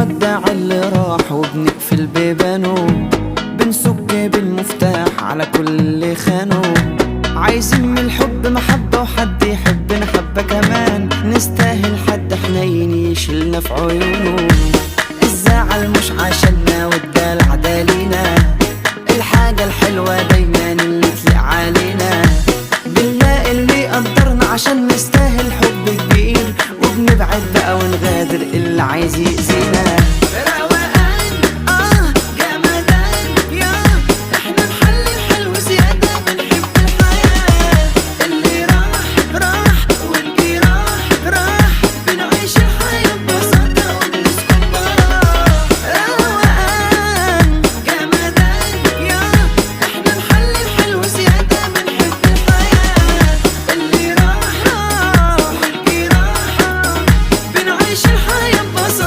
بنودع اللي راح وبنقفل بيبانه، بنسك بالمفتاح على كل اللي خانه. عايزين من الحب محبة وحد يحبنا حبة كمان، نستاهل حد حنين يشيلنا في عيونه. الزعل مش عشاننا والدلع ده لينا، الحاجة الحلوة دايما اللي تليق علينا. بنلاقي اللي قدرنا عشان نستاهل حب كبير، وبنبعد بقى ونغادر اللي عايز يأذينا.